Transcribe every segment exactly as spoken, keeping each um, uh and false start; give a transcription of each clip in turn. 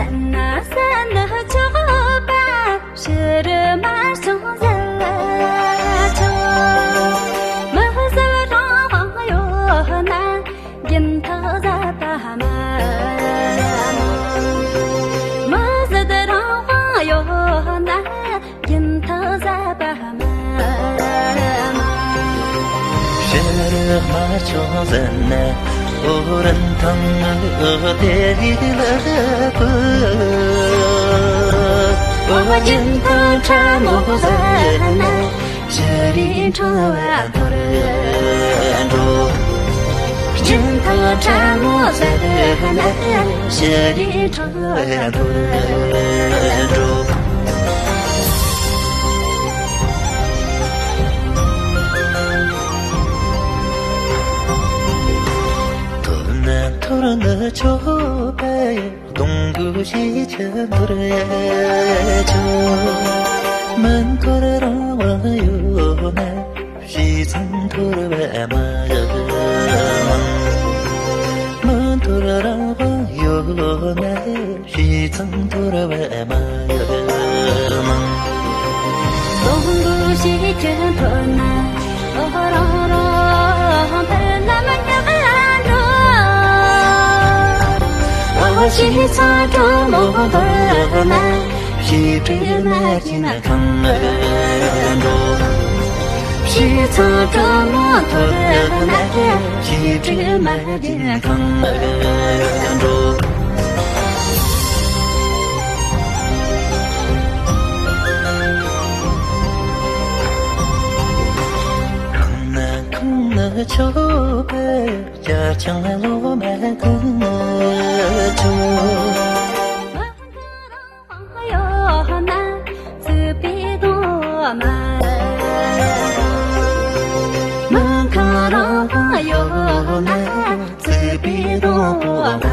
ན་ས་ནི་ཆོག་པ་ཕྱི་རུ་མ་བྱུང་ཟེར་ཆོག་མི་ཟེར་རང་དབང་ཡོད་ན། རྒྱུན་ཐག་ཟད་པ་མ་མ། མི་ཟད་རང་དབང་ཡོད་ན། རྒྱུན་ཐག་ཟད་པ་མ་མ། ཕྱི་རུ་མ་བྱུང་ཟེར་ན། འོ་རིན་ཐང་དེ་ལ་བཀོད། འོ་རྒྱུན་ཐག་ཕྲ་མོ་ཟེར་ན། ཕྱི་རུ་འཁྲུལ་བ་འཐོར་འགྲོ། རྒྱུན་ཐག་ཕྲ་མོ་ཟེར་ན། ཕྱི་རུ་འཁྲུལ་བ་འཐོར་འགྲོ། འཐོར་ན་འཐོར་ནི་ཆོག་པ་ཡིན། གདོང་གི་ཤེས་བྱ་འཐོར་ཡ་ཆོག་མི་འཐོར་རང་དབང་ཡོད་ན། བྱས་ཙང་འཐོར་བ་མ་ཡིན། མི་འཐོར་རང་དབང་ཡོད་ན། བྱས་ཙང་འཐོར་བ་མ་ཡིན། གདོང་གི་ཤེས་བྱ་འཐོར་ན། འོ་རང་རང་ཕར་ལམ་ཉག་ལ་འགྲོ། འོ་བྱས་ཙང་གྲོ་མོ་འཐོར་ན། བྱིས་ཀྲོད་མ་བྱིན་གང་འགྲོ། བྱས་ཙང་གྲོ་མོ་འཐོར་ན། བྱིས་ཀྲོད་མ་བྱིན་གང་འགྲོ། གང་ན་གང་ན་ཆོག་པ། ཅ་ཆང་ལོ་མ་གང་ཆོག་ཡོད་ན་སྲིད་པའི་སྡོང་མ། མི་གང་རང་དབང་ཡོད་ན་སྲིད་པའི་སྡོང་མ།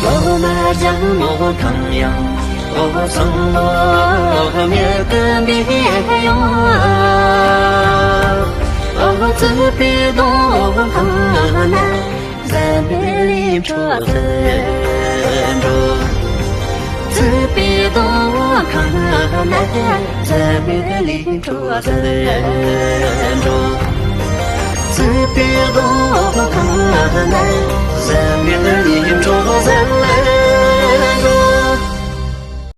ལོ་མ་ལྗང་མོ་གང་ཡང་། འོ་སང་ལོ་མེད་དུ་འབིག་ཡོང་། འོ་སྲིད་པའི་སྡོང་གང་ན། ཟད་མེད་ལས་འཕྲོ་ཟད་འགྲོ། སྲིད་པའི་སྡོང་གང་ན། ཟད་མེད་ལས་འཕྲོ་ཟད་འགྲོ། སྲིད་པའི་སྡོང་གང་ན། ཟད་མེད་ལས་འཕྲོ་ཟད་